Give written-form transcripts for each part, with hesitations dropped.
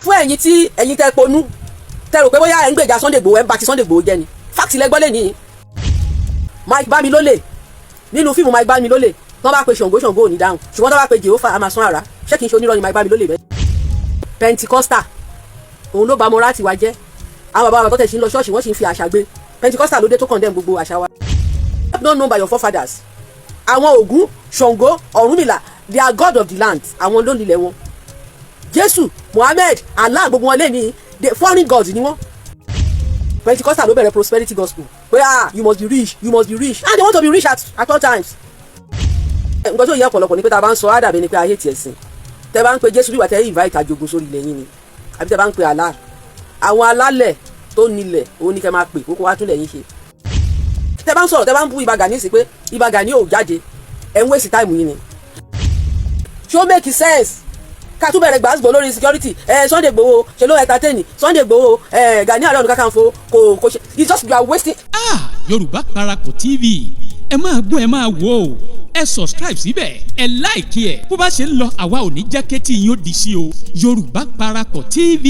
Fún ẹ̀yin tí ẹ̀yin tẹ́ ponú, tẹ́ rò pé bóyá ẹ̀ ń gbèjà Sunday Igboho, ẹ̀ ń ba ti Sunday Igboho jẹ́ ni, fact lẹ gbọ́ lé ní. Mike Bámilólè nínú fíìmù Mike Bámilólè, tọ́ bá pe Ṣàngó, Ṣàngó ò ní dáhùn, ṣùgbọ́n tọ́ bá pe Jèhófà, a máa sún àrá. Ṣé kìí ṣe onírọ́ ni Mike Bámilólè bẹ́ẹ̀? Pentecostal òun ló ba morality wa jẹ́. Àwọn bàbá wa tó tẹ̀ sí ń lọ ṣọ́ọ̀ṣì, wọ́n sì ń fi àṣà gbé. Pentecostal ló dé tó condemn gbogbo àṣà wa. Not known by your forefathers. Àwọn Ògún, Ṣàngó, Ọ̀rúnmìlà, they are god of the land. Àwọn ló nílẹ̀ wọn. Jésù, Muhammed, Allah, gbogbo wọn lé ní the foreign gods ni wọ́n. Pentecostal ló bẹ̀rẹ̀ prosperity gospel pé, ah, you must be rich, you must be rich, and they want to be rich at all times. Nǹkan tó yẹ ọ̀pọ̀lọpọ̀ ni pé tá a bá ń sọ ádàbí ni pé ayé tiẹ̀ sìn. Tẹ́ bá ń pe Jésù, bí wà tẹ́ invite àjogún sórí ilẹ̀ yín ni, àbí tẹ́ bá ń pe Allah, àwọn alálẹ̀ tó nílẹ̀ òun ni kẹ́ máa pè kókó wá tún lẹ̀ yín ṣe. Tẹ́ bá ń sọ̀rọ̀, tẹ́ bá ń bú Ìbà Gani sí pé Ìbà Gani ò jáde, ẹ̀ ń waste time yín ni. Ṣó make sense ká tún bẹ̀rẹ̀ gbàgbọ́ lórí security ẹ̀? Sunday Igboho ṣe ló entertain Sunday Igboho ẹ̀, Gani Ààrẹ Ọ̀nà Kakanfò kò ṣe. You just, you are wasting. Ah, Yorùbá Parapọ̀ TV, ẹ máa gbọ́, ẹ máa wò ó. Ẹ subscribe síbẹ̀, ẹ like ẹ̀. Bó bá ṣe ń lọ, àwa ò ní jẹ́ kétí yín ó di sí o. Yorùbá Parapọ̀ TV,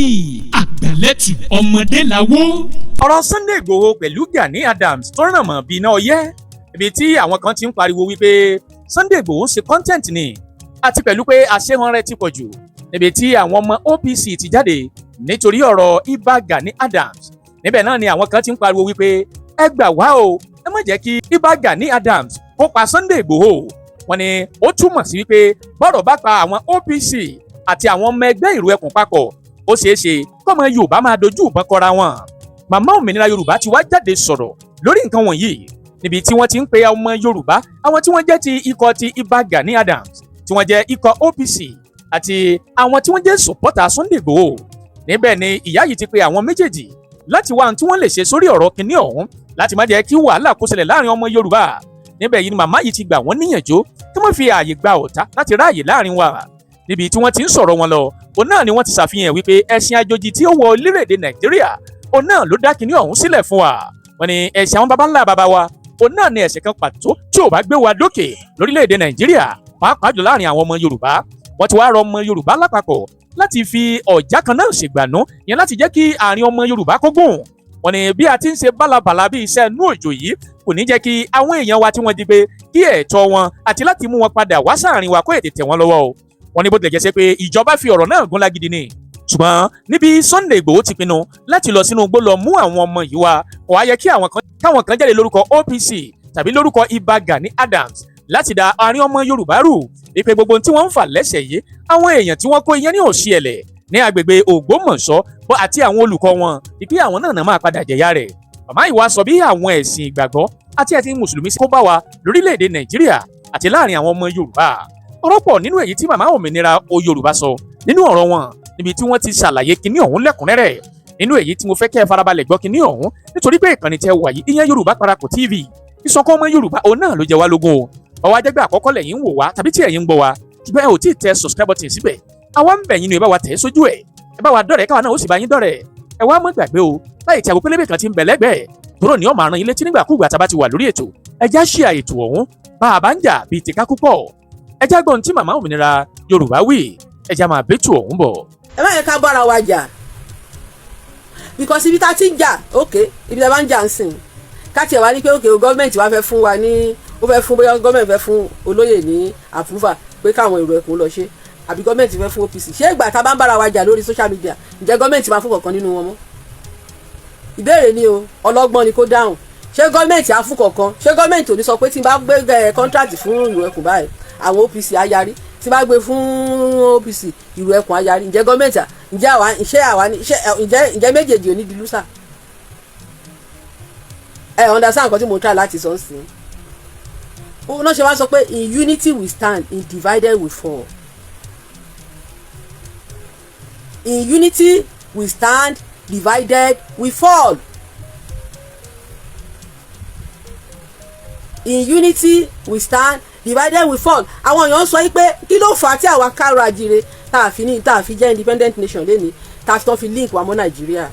àgbàlẹ́tù ọmọdé làwọ̀. Ọ̀rọ̀ Sunday Igboho pẹ̀lú Gani Adams tó ràn mọ́ bíi iná ọyẹ́, ibi tí àwọn kan ti ń pariwo wípé Sunday Igboho ń ṣe content ni, àti pẹ̀lú pé àṣehàn rẹ̀ ti pọ̀ jù, níbi tí àwọn ọmọ OPC ti jáde nítorí ọ̀rọ̀ Ìbà Gani Adams. Níbẹ̀ náà ni àwọn kan ti ń pariwo wípé ẹ gbà wá o, ẹ má jẹ́ kí Ìbà Gani Adams kó pa Sunday Igboho. Wọ́n ní ó túmọ̀ sí wípé bọ́rọ̀ bá pa àwọn OPC àti àwọn ọmọ ẹgbẹ́ ìrù ẹkùn papọ̀, ó ṣeé ṣe kọ́mọ Yorùbá máa dojú ìbọn kọra wọn. Màmá òmìnira Yorùbá ti wá jáde sọ̀rọ̀ lórí nǹkan wọ̀nyí, níbi tí wọ́n ti ń pe ọmọ Yorùbá, àwọn tí wọ́n jẹ́ ti ikọ̀ ti Ìbà Gani Adams, tí wọ́n jẹ́ ikọ̀ OPC, àti àwọn tí wọ́n jẹ́ supporter Sunday Igboho. Níbẹ̀ ni ìyá yìí ti pe àwọn méjèèjì láti wá ohun tí wọ́n lè ṣe sórí ọ̀rọ̀ kinní ọ̀hún, láti má jẹ́ kí wàhálà kó ṣẹlẹ̀ láàrin ọmọ Yorùbá. Níbẹ̀ yìí ni màmá yìí ti gbà wọ́n níyànjú kí wọ́n fi ààyè gba ọ̀tá láti ráàyè láàrin wa. Níbi tí wọ́n ti ń sọ̀rọ̀ wọn lọ, òun náà ni wọ́n ti ṣàfihàn wípé ẹ̀sìn àjòjì tí ó wọ orílẹ̀-èdè Nàìjíríà, òun náà ló dá kinní ọ̀hún sílẹ̀ fún wa. Wọ́n ní ẹ̀sìn àwọn baba ńlá baba wa, òun náà ni ẹ̀sìn kan pàtó tí ò bá gbé wa dókè lórílẹ̀-èdè Nàìjíríà, pàápàá jù láàrin àwọn ọmọ Yorùbá. Wọ́n ti wá rọ ọmọ Yorùbá lápapọ̀ láti fi ọ̀já kan náà ṣègbànú yẹn, láti jẹ́ kí àárín ọmọ Yorùbá kó gùn. Wọ́n ní bí a ti ń ṣe bálabàla bí iṣẹ́ inú òjò yìí kò ní jẹ́ kí àwọn èèyàn wa tí wọ́n jí gbé, kí ẹ̀tọ́ wọn àti láti mú wọn padà wá sáàrin wa kó ètè tẹ̀ wọ́n lọ́wọ́ o. Wọ́n ní bó tilẹ̀ jẹ́ ṣe pé ìjọba fi ọ̀rọ̀ náà gún lágídí ni, ṣùgbọ́n níbi Sunday Igboho ti pinnu láti lọ sínú igbó lọ mú àwọn ọmọ yìí wá, kò wá yẹ kí àwọn kan káwọn kan jáde lórúkọ OPC tàbí lórúkọ Ìbà Gani Adams láti da àárín ọmọ Yorùbá rú, ìpè gbogbo tí wọ́n ń fà lẹ́sẹ̀ yìí, àwọn èèyàn tí wọ́n kó iyán ní òsì ẹ̀lẹ̀ ní agbègbè Ògbómọ̀ṣọ́ àti àwọn olùkọ́ wọn, ìpè àwọn náà máa padà jẹ̀yà rẹ̀. Màmá ìwà sọ bí àwọn ẹ̀sìn ìgbàgbọ́ àti ẹ̀sìn mùsùlùmí kó bá wa lórílẹ̀‐èdè Nàìjíríà àti láàrin àwọn ọmọ Yorùbá. Ọ̀rọ̀ pọ̀ nínú èyí tí màmá òmìnira o Yorùbá sọ nínú ọ̀rọ̀ wọn, níbi tí wọ́n ti ṣàlàyé kinní ọ̀hún lẹ́kùnrẹ́rẹ́, nínú èyí tí mo fẹ́ kẹ́ ẹ farabalẹ̀ gbọ́ kinní ọ̀hún, nítorí pé ìkànnì tẹ wà yìí, ìyẹn Yorùbá Parapọ̀ TV, ìṣọ̀kan ọmọ Yorùbá òun náà ló jẹ wá lógún o. Ọwọ́ ajẹ́gbẹ́ àkọ́kọ́ lẹ́yìn ń wò wá tàbí tí ẹ̀yin ń gbọ́ wá, ṣùgbọ́n ẹ ò tí ì tẹ subscribe button síbẹ̀, àwa ń bẹ̀ yín ni, ẹ bá wa tẹ̀ sójú ẹ̀, ẹ bá wa dọ̀rẹ́, káwa náà ó sì bá yín dọ̀rẹ́. Ẹ wá mọ́ gbàgbé o láì tí àgbo pélébé kan ti ń bẹ̀ lẹ́gbẹ̀ẹ́ tóró ní ọmọ àrùn yín létí nígbàkúùgbà tá a bá ti wà lórí ètò. Ẹ já ṣíà ètò ọ̀hún, bá a bá ń jà bíi tìka púpọ̀. Ẹ já gbọ́n tí màmá òmìnira Yorùbá wí, ẹ já máa bẹ́tù ọ̀hún bọ̀. Ẹ má yẹ ká bára wa jà, because ibi tá a ti ń jà, ok, ibi tá a bá ń jà ń sìn, ká tiẹ̀ wá ní pé ok, gọ́ọ̀mẹ̀ntì wa fẹ́ fún wa ní, ó fẹ́ fún, bóyá gọ́ọ̀mẹ̀ntì fẹ́ fún olóyè ní approval pé káwọn èrò ẹkùn lọ ṣe, àbí gọ́ọ̀mẹ̀ntì fẹ́ fún OPC. Ṣé ìgbà tá a bá ń bára wa jà lórí social media, ǹjẹ́ gọ́ọ̀mẹ̀ntì máa fún kọ̀ọ̀kan nínú wọn mọ́? Ìbéèrè ni o, ọlọ́gbọ́n ni kó dáhùn. Ṣé gọ́ọ̀mẹ̀ntì á fún kọ̀ọ̀kan? Ṣé gọ́ọ̀mẹ̀ntì ò ní sọ pé tí n bá gbé contract fún ìrù ẹkùn báyìí, àwọn OPC á yarí, tí n bá gbé fún OPC, ìrù ẹkùn á yarí? Ǹjẹ́ gọ́ọ̀mẹ̀ntì, ǹjẹ́ àwa, ṣé àwa, ṣé ǹjẹ́ méjèèjì ò ní di loser? Ẹ understand nǹkan tí mo ń try láti sọ sí i? Ó náà ṣe wá sọ pé in unity we stand, in divided we fall. In unity we stand, divided we fall. In unity we stand, divided we fall. Àwọn èèyàn sọ pé kí ló fà á tí àwa káàrọ̀ àjíire tá a fi ní, tá a fi jẹ́ independent nation lẹ́ni, tá a fi tán fi link wa mọ́ Nàìjíríà?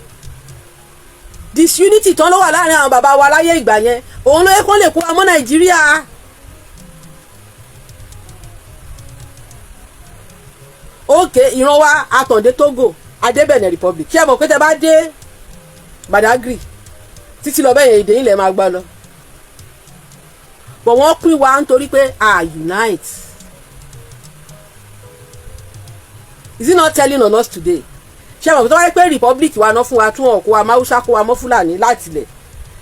Disunity tán ló wà láàrin àwọn bàbá wa láyé ìgbà yẹn, òun ló yẹ kó lè kó wa mọ́ Nàìjíríà. Òkè ìran wa, àtàndé Togo, Adé Benin Republic. Ṣé ẹ mọ̀ pé tẹ bá dé Badagry títí lọ bẹ́ẹ̀ yẹn, èdè yín lẹ̀ máa gbá lọ, but wọ́n pín wa nítorí pé a unite. Is it not telling on us today? Ṣé ẹ mọ̀ pé tó wáyé pé republic wa ná fún wa, tún ọ̀ kó wa máwúsá, kó wa mọ́ Fúlàní láti ilẹ̀,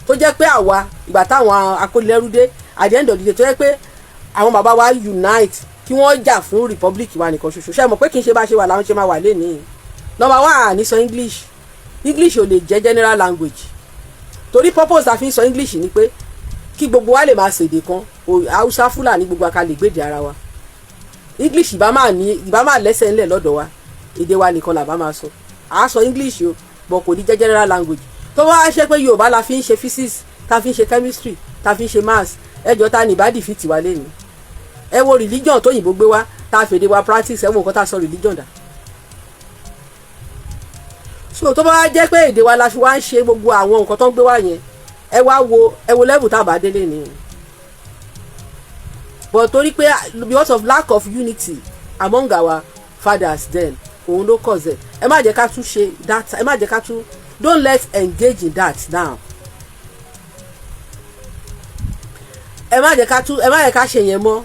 tó jẹ́ pé àwa ìgbà táwọn akónilẹ́rú dé, at the end of the day, tó jẹ́ pé àwọn bàbá wa unite kí wọ́n jà fún republic wa nìkan ṣoṣo, ṣé ẹ mọ̀ pé kì í ṣe bá ṣe wà làwọn ṣe máa wà lénìí? Number one, ní sọ English. English ò lè jẹ́ general language, torí purpose ta fi ń sọ English ni pé kí gbogbo wa lè máa ṣèdè kan, Haúsá, Fúlàní, gbogbo aka lè gbèdè ara wa. English ìbá máa ní, ìbá máa lẹ́sẹ̀ ńlẹ̀ lọ́dọ̀ wa, èdè wa nìkan làbá máa sọ. À á sọ English o, but kò ní jẹ́ general language. Tó bá wá ṣe pé Yorùbá la fi ń ṣe physics, ta fi ń ṣe chemistry, ta fi ń ṣe maths, ẹjọ́ ta ní ìbádìí fi tiwa lẹ́nu? Ẹ wo religion tóyìnbó gbé wá, tá a fèdè wa practice, ẹ wo nǹkan tá a sọ religion dà. So tó bá wá jẹ́ pé èdè wa la fi wá ń ṣe gbogbo àwọn nǹkan tó ń gbé wá yẹn, ẹ wá wo, ẹ wo level tá a bá délé ni. But torí pé because of lack of unity among our fathers then, òun ló cause ẹ. Ẹ má jẹ́ ká tún ṣe that, ẹ má jẹ́ ká tún, don't let engage in that now. Ẹ má jẹ́ ká tún, ẹ má jẹ́ ká ṣe yẹn mọ́.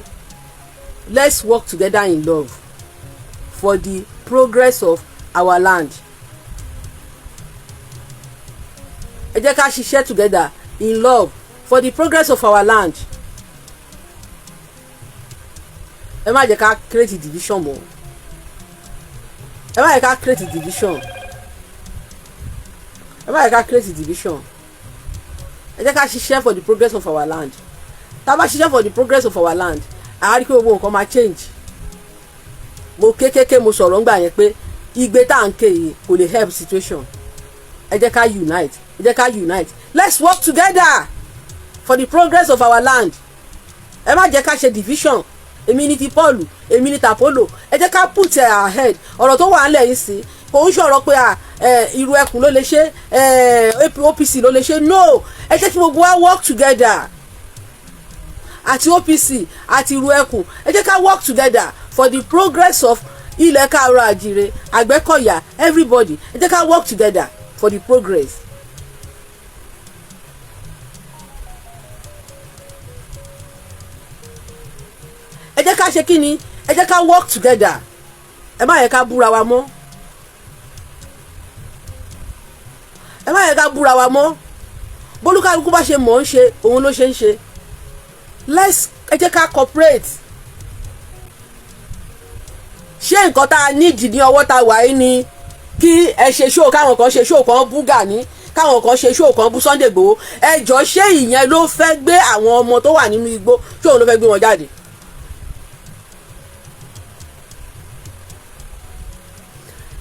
Let's work together in love for the progress of our land. Ẹ jẹ́ ká ṣiṣẹ́ together in love for the progress of our land. Ẹ má jẹ́ ká create division mọ́. Ẹ má jẹ́ ká create division. Ẹ má jẹ́ ká create division. Ẹ jẹ́ ká ṣiṣẹ́ for the progress of our land. Tá a bá ṣiṣẹ́ for the progress of our land, àá rí pé gbogbo nǹkan máa change. Mo kékeré, mo sọ̀rọ̀ ńgbà yẹn pé igbe tá à ń ké yìí kò lè help situation. Ẹ jẹ́ ká unite, ẹ jẹ́ ká unite. Let's work together for the progress of our land. Ẹ má jẹ́ ká ṣe division, èmi ní ti Paul, èmi ní tàpólò. Ẹ jẹ́ ká put ahead ọ̀rọ̀ tó wà ńlẹ̀ yìí sí. Kò ń sọ̀rọ̀ pé irú ẹkùn ló lè ṣe, OPC ló lè ṣe. No, ẹ jẹ́ kí gbogbo wa work together, àti OPC àti irú ẹkùn. Ẹ jẹ́ ká work together for the progress of ilẹ̀ káàárọ̀ àjíire, Àgbẹ̀kọ̀yà, everybody. Ẹ jẹ́ ká work together for the progress. Ẹ jẹ́ ká ṣe kí ni? Ẹ jẹ́ ká work together. Ẹ má yẹ ká búra wa mọ́. Ẹ má yẹ ká búra wa mọ́. Bólúkálukú bá ṣe mọ̀ ń ṣe, òun ló ṣe ń ṣe. Let's, ẹ jẹ́ ká cooperate. Ṣé nǹkan tá a nídìí ní ọwọ́ tá a wà yìí ni kí ẹ ṣe ṣóò, káwọn kan ṣe ṣóò kan bú Gani, káwọn kan ṣe ṣóò kan bú Sunday Igboho? Ẹ jọ, ṣé ìyẹn ló fẹ́ gbé àwọn ọmọ tó wà nínú igbó? Ṣé òun ló fẹ́ gbé wọn jáde?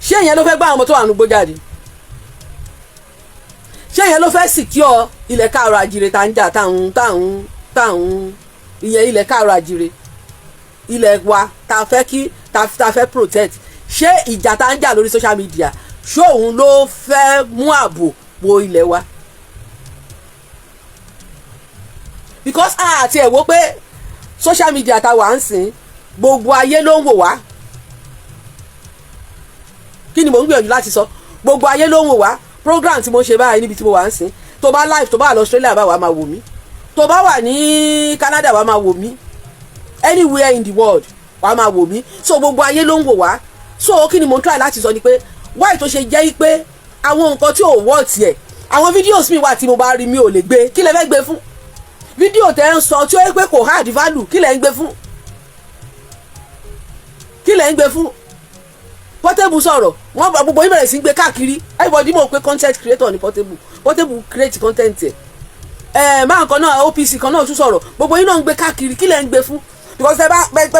Ṣé ìyẹn ló fẹ́ gbé àwọn ọmọ tó wà nínú igbó jáde? Ṣé ìyẹn ló fẹ́ secure ilẹ̀ káàrọ̀ àjíire tá ń jà, táwọn táwọn táwọn ìyẹn ilẹ̀ káàrọ̀ àjíire, ilẹ̀ wa tá a fẹ́ kí tá a fẹ́ protect? Ṣé ìjà tá ń jà lórí social media, ṣé òun ló fẹ́ mú ààbò bo ilẹ̀ wa? Because àti ẹ̀ wò pé social media ta wà ń sìn, gbogbo ayé ló ń wò wá. Kí ni mò ń gbìyànjú láti sọ? Gbogbo ayé ló ń wò wá. Program tí mo ṣe báyìí níbi tí mo wà ń sìn, tó bá live, tó bá wà lọ Australia bá wà máa wò mí, tó bá wà ní Canada wà máa wò mí, anywhere in the world wà máa wò mí. So gbogbo ayé ló ń wò wá. So kí ni mo ń try láti sọ ni pé why tó ṣe jẹ́ pé àwọn nǹkan tí ò wọ́ tiẹ̀, àwọn videos mi wà tí mo bá rí, mi ò lè gbé. Kí lẹ fẹ́ gbé fún fídíò tẹ́ ń sọ tí ó yẹ pé kò hard value? Kí lẹ ń gbé fún? Kí lẹ ń gbé fún? Portable sọ̀rọ̀, wọ́n gbogbo yín bẹ̀rẹ̀ sí ń gbé káàkiri. Everybody mọ̀ pé content creator ni Portable. Portable create content ẹ̀. Ẹ̀ máa kan náà, OPC kan náà tún sọ̀rọ̀, gbogbo yín náà ń gbé káàkiri. Kí lẹ ń gbé fún? Because ẹ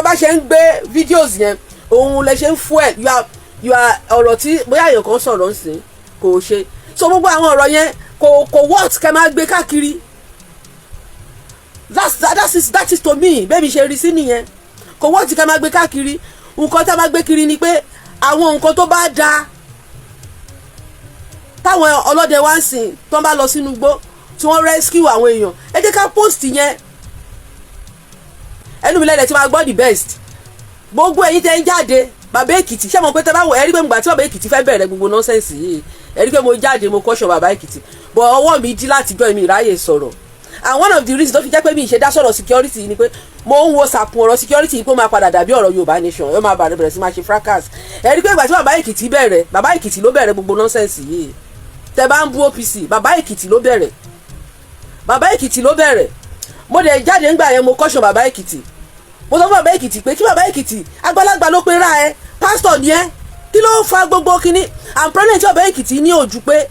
bá ṣe ń gbé videos yẹn, òun lẹ ṣe ń fuel. You are ọ̀rọ̀ tí bóyá èèyàn kan sọ̀rọ̀ ń sìn kò ṣe. So gbogbo àwọn ọ̀rọ̀ yẹn kò worth kẹ́ máa gbé káàkiri. That is to me, bẹ́ẹ̀ mi ṣe rí sí nìyẹn. Kò worth kẹ́ máa gbé káàkiri. Nǹkan tá a máa gbé kiri ni pé àwọn nǹkan tó bá dáa, táwọn ọlọ́dẹ wá ń sìn, tó ń bá lọ sínú igbó tí wọ́n rescue àwọn èèyàn, ẹ jẹ́ ká post yẹn. Ẹnu mi lẹ́lẹ̀ tí máa gbọ́ the best. Gbogbo ẹ̀yin tẹ́ ń jáde Bàbá Èkìtì, ṣé mo pé tẹ́ bá wò, ẹ rí pé ngbà tí bàbá Èkìtì fẹ́ bẹ̀rẹ̀ gbogbo nonsense yìí, ẹ rí pé mo jáde, mo caution bàbá Èkìtì, but ọwọ́ mi dí láti jọ́ èmi ìráyè sọ̀rọ̀. And one of the reasons tó fi jẹ́ pé mi ìṣe dá sọ̀rọ̀ security ni pé mo ń wo sàkún ọ̀rọ̀ security yìí pé ó máa padà dàbí ọ̀rọ̀ Yorùbá nation, ó máa bẹ̀rẹ̀ sí máa ṣe fracas. Ẹ rí pé ìgbà tí bàbá Èkìtì bẹ̀rẹ̀, bàbá Èkìtì ló bẹ̀rẹ̀ gbogbo nonsense yìí. Tẹ́ bá ń bú OPC, bàbá Èkìtì ló bẹ̀rẹ̀, bàbá Èkìtì ló bẹ̀rẹ̀. Mo dẹ̀ jáde ńgbà yẹn, mo caution bàbá Èkìtì. Mo sọ fún bàbá Èkìtì pé kí bàbá Èkìtì, àgbàlagbà ló pe ra ẹ, pásítọ̀ ni ẹ, kí ló fa gbogbo kinní? And problem tí bàbá Èkìtì ní ojú pé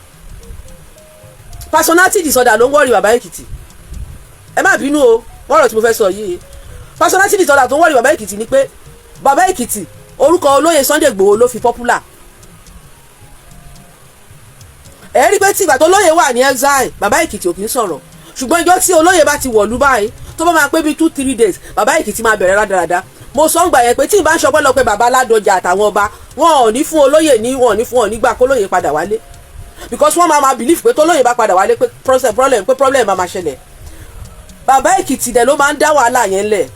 personality disorder ló ń worry bàbá Èkìtì. Ẹ má bínú o, wọ́rọ̀ tí mo fẹ́ sọ yìí, personality disorder tó ń worry bàbá Èkìtì ni pé bàbá Èkìtì, orúkọ olóyè Sunday Igboho ló fi popular. Ẹ rí pé tí ìgbà tó lóye wà ní exile, bàbá Èkìtì ò kì í sọ̀rọ̀, ṣùgbọ́n ìjọ tí olóyè bá ti wọ̀lú báyìí, tó bá máa pé bíi 2-3 days, bàbá Èkìtì máa bẹ̀rẹ̀ rádaràda. Mo sọ ń gbà yẹn pé tí ì bá ń ṣọpẹ́ lọ pé bàbá Ládọjà àtàwọn ọba, wọn ò ní fún olóyè ní, wọn ò ní fún wọn nígbà kólóyè padà wálé, because wọ́n máa believe pé tólóyè bá padà wálé, pé problem, pé problem máa ṣẹlẹ̀. Bàbá Èkìtì dẹ̀ ló máa ń dá wàhálà yẹn lẹ̀.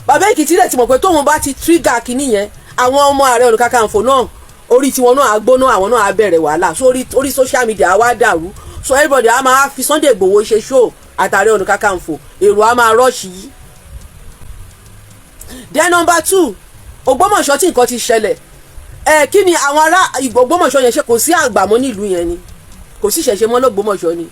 Bàbá Èkìtì dẹ̀ ti mọ̀ pé tóun bá ti trigger kinní yẹn, àwọn ọmọ Ààrẹ Ọ̀nà Kakanfò náà, orí tiwọn náà á gbóná, àwọn náà á bẹ̀rẹ̀ wàhálà. So orí social media á wá dàrú, so everybody á máa fi Sunday Igboho ṣe show àtàrẹ Ọ̀nà Kakanfò, èrò á máa rush yìí. Then number two, Ògbómọ̀ṣọ́ tí nǹkan ti ṣẹlẹ̀, ẹ kí ni àwọn ará Ògbómọ̀ṣọ́ yẹn ṣe? Kò sí àgbà mọ́ nílùú yẹn ni? Kò sí ìṣẹ̀ṣe mọ́ l'Ògbómọ̀ṣọ́ ni?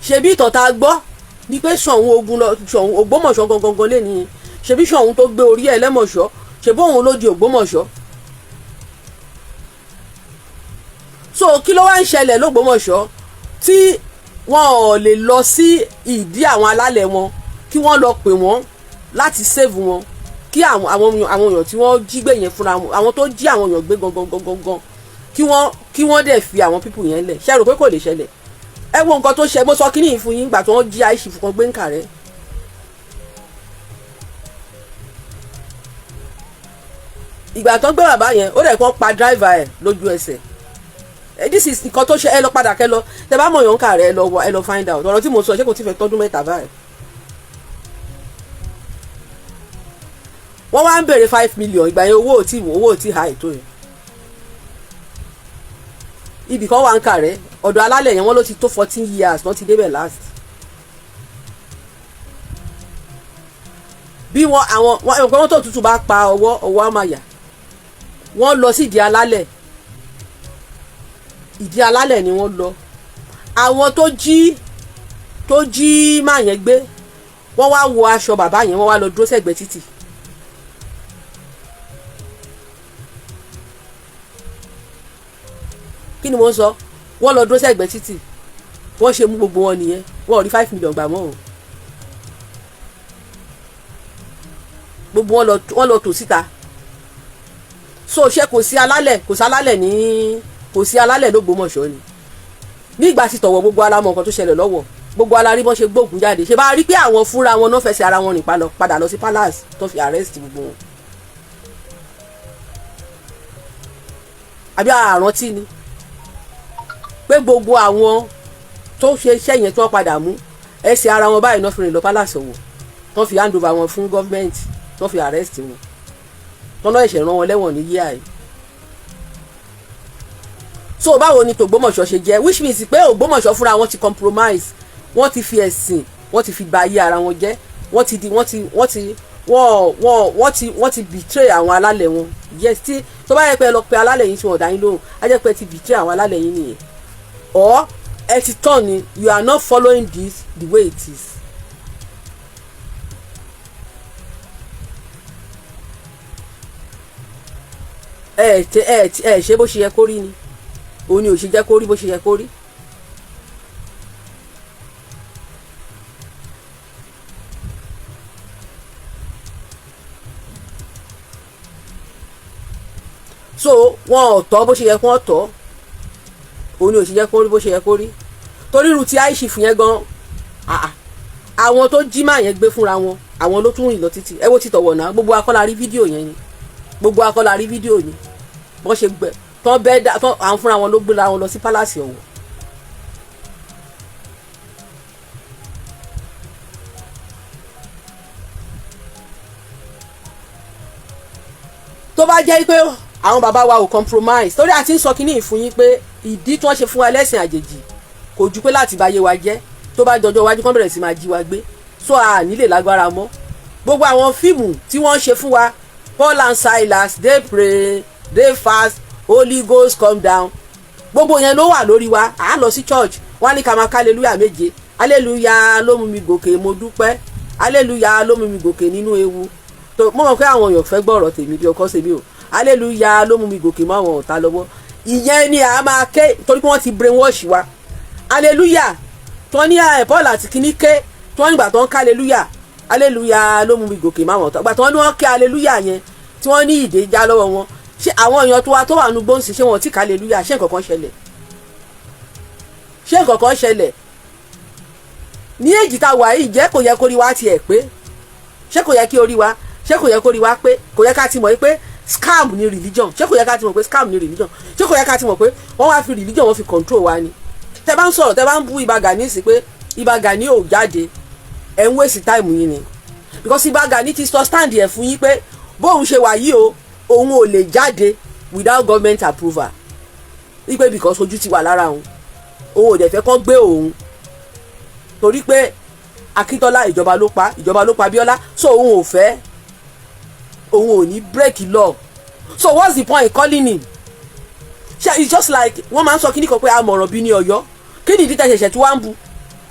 Ṣebí ìtàn tá a gbọ́ ni pé Ṣọ̀ún ogun lọ, Ṣọ̀ún Ògbómọ̀ṣọ́ gangan lé ní, ṣebí Ṣọ̀ún tó gbé orí ẹ̀ lẹ́mọ̀ṣọ́, ṣebí òun ló di Ògbómọ̀ṣọ́? So kí ló wá ń ṣẹlẹ̀ l'Ògbómọ̀ṣọ́ tí wọn ò lè lọ sí ìdí àwọn alálẹ̀ wọn, kí wọ́n lọ pè wọ́n láti save wọn, kí àwọn èèyàn tí wọ́n jí gbé yẹn fúnra wọn, àwọn tó jí àwọn èèyàn gbé gangan gangan gan, kí wọ́n dẹ̀ fi àwọn people yẹn lẹ̀? Ṣe rò pé kò lè ṣẹlẹ̀? Ẹ wo nǹkan tó ṣe. Mo sọ kíní yìí fún yín gbà tí wọ́n jí àìsí fún kan gbé ń kà rẹ́. Ìgbà tó ń gbé bàbá yẹn, ó dẹ̀ kàn pa driver ẹ̀ lójú ẹsẹ̀. This is nǹkan tó ṣe. Ẹ lọ padà, kẹ lọ, tẹ bá mọ̀ yàn ń kà rẹ̀, ẹ lọ wọ, ẹ lọ find out. Ọ̀rọ̀ tí mo sọ, ṣé kò tí fẹ́ tọ́dún 3 báyìí? Wọ́n wá ń béèrè 5 million. Ìgbà yẹn, owó ò tí high tó yẹn. Ibì kan wà ń kà rẹ̀, ọ̀dọ̀ alálẹ̀ yẹn, wọ́n ló ti tó 14 years wọ́n ti débẹ̀ last. Bí wọ́n àwọn wọ́n ẹ̀wọ̀n pé wọ́n tó tutù bá pa ọwọ́, ọwọ́ á máa yà. Wọ́n lọ sí ìdí alálẹ̀, ìdí alálẹ̀ ni wọ́n lọ. Àwọn tó jí máa yẹn gbé, wọ́n wá wọ aṣọ bàbá yẹn, wọ́n wá lọ dúró sẹ́gbẹ̀ẹ́ títì. Kí ni mo ń sọ? Wọ́n lọ dúró sẹ́gbẹ̀ẹ́ títì. Wọ́n ṣe mú gbogbo wọn nìyẹn. Wọ́n ò rí 5 million gbà mọ́ o. Gbogbo wọn lọ, wọ́n lọ tò síta. So ṣé kò sí alálẹ̀? Kò sí alálẹ̀ ní, kò sí alálẹ̀ l'Ógbómọ̀ṣọ́ ni? Nígbà tí tọ̀wọ̀, gbogbo alámọ̀ nǹkan tó ṣẹlẹ̀ lọ́wọ́. Gbogbo alárí bọ́n ṣe gbóògùn jáde, ṣe bá rí pé àwọn fúnra wọn náà fẹsẹ̀ ara wọn rìn padà lọ sí palace tó fi arrest gbogbo wọn? Àbí àrántí ni pé gbogbo àwọn tó ṣe iṣẹ́ yẹn tí wọ́n padà mú, ẹsẹ̀ ara wọn báyìí náà fi rìn lọ palace Ọ̀wọ̀, tó fi hand over wọn fún gọ́ọ̀mẹ̀ntì, tó fi arrest wọn, tó náà ẹ̀ṣẹ̀ rán wọn lẹ́wọ̀n ní yíyá yìí. So báwo ni tògbómọ̀ṣọ́ ṣe jẹ́? Which means pé Ògbómọ̀ṣọ́ fúnra wọn ti compromise, wọ́n ti fi ẹ̀sìn, wọ́n ti fi ba ayé ara wọn jẹ́. Wọ́n ti di wọ́n ti wọ́n ti wọ́n wọ́n wọ́n ti wọ́n ti betray àwọn alálẹ̀ wọn. Yes, tí tó bá yẹ pé ẹ lọ pe alálẹ̀ yín tí wọ́n dá yín lóhùn, á jẹ́ pé ẹ ti betray àwọn alálẹ̀ yín nìyẹn, or ẹ ti tán ni you are not following this the way it is. Ẹ ẹ ẹ ẹ ṣe bó ṣe yẹ kó rí ni, òun ni ò ṣe jẹ́ kó rí bó ṣe yẹ kó rí. So wọn ò tọ́ bó ṣe yẹ kó tọ́, òun ni ò ṣe jẹ́ kó rí bó ṣe yẹ kó rí, torí irú ti àìsí fún yẹn gan, àwọn tó jí máa yẹn gbé fúnra wọn, àwọn ló tún rìn lọ títì. Ẹ wo ti tọ̀wọ̀ náà, gbogbo akọ́lá rí fídíò yẹn ni, gbogbo akọ́lá rí fídíò ni. Wọ́n ṣe gbẹ tán bẹ́ẹ̀ dá tán, àwọn fúnra wọn ló gbéra wọn lọ sí palace Ọ̀wọ̀. Tó bá jẹ́ pé àwọn bàbá wa ò compromise, torí a ti ń sọ kínní fún yín pé ìdí tí wọ́n ṣe fún wa lẹ́sìn àjèjì kò ju pé láti bá yé wa jẹ́, tó bá dọjọ́ iwájú kán bẹ̀rẹ̀ sí máa jí wa gbé, so a nílè lágbára mọ́. Gbogbo àwọn fíìmù tí wọ́n ṣe fún wa, Paul and Silas, they pray, they fast, Holy Ghost come down, gbogbo yẹn ló wà lórí wa. À ń lọ sí church, wọ́n á ní ká máa ká hallelujah méje. Hallelujah ló mú mi gòkè, mo dúpẹ́, hallelujah ló mú mi gòkè nínú ewu. Tó mo mọ̀ pé àwọn èèyàn fẹ́ gbọ́ ọ̀rọ̀ tèmi bí ọkọ ṣèmi o. Hallelujah ló mú mi gòkè mọ́ àwọn ọ̀tá lọ́wọ́, ìyẹn ni a máa ké, torí pé wọ́n ti brainwash wa. Hallelujah tó ní ẹ̀ Paul àti kíní ké, tí wọ́n nígbà tó ń ká hallelujah, hallelujah ló mú mi gòkè mọ́ àwọn ọ̀tá, gbà tí wọ́n ní wọ́n ké hallelujah yẹn, tí wọ́n ní ìdè já lọ́wọ́ wọn, ṣé àwọn èèyàn tó wá tó wà nù gbóǹsì, ṣé wọn ò tí ká hallelujah? Ṣé nǹkan kan ṣẹlẹ̀? Ṣé nǹkan kan ṣẹlẹ̀ ní èjì tá a wà yìí? Jẹ́ kò yẹ kó rí wa tiẹ̀ pé, ṣé kò yẹ kí orí wa, ṣé kò yẹ kó rí wa pé? Kò yẹ ká ti mọ̀ pé scam ni religion? Ṣé kò yẹ ká ti mọ̀ pé scam ni religion? Ṣé kò yẹ ká ti mọ̀ pé wọ́n wá fi religion, wọ́n fi control wa ni? Tẹ bá ń sọ̀rọ̀, tẹ bá ń bú Ìbà Gani sí pé Ìbà Gani ò jáde, ẹ̀ ń waste time yín ni, because Ìbà Gani ti sọ stand ẹ̀ fún yín pé bóun ṣe wà yìí o, òun ò lè jáde without government approval, wípé because ojú ti wà lára òun, òun ò dẹ̀ fẹ́ kán gbé òun, torí pé Akíntọ́lá, ìjọba ló pa, ìjọba ló pa Bíọ́lá, so òun ò fẹ́, òun ò ní break law. So what's the point calling him? Ṣe it's just like wọ́n máa ń sọ kíní kan pé amọ̀ràn bí ní Ọ̀yọ́. Kí ni ìdí tẹ̀ ṣẹ̀ṣẹ̀ tí wọ́n á ń bu?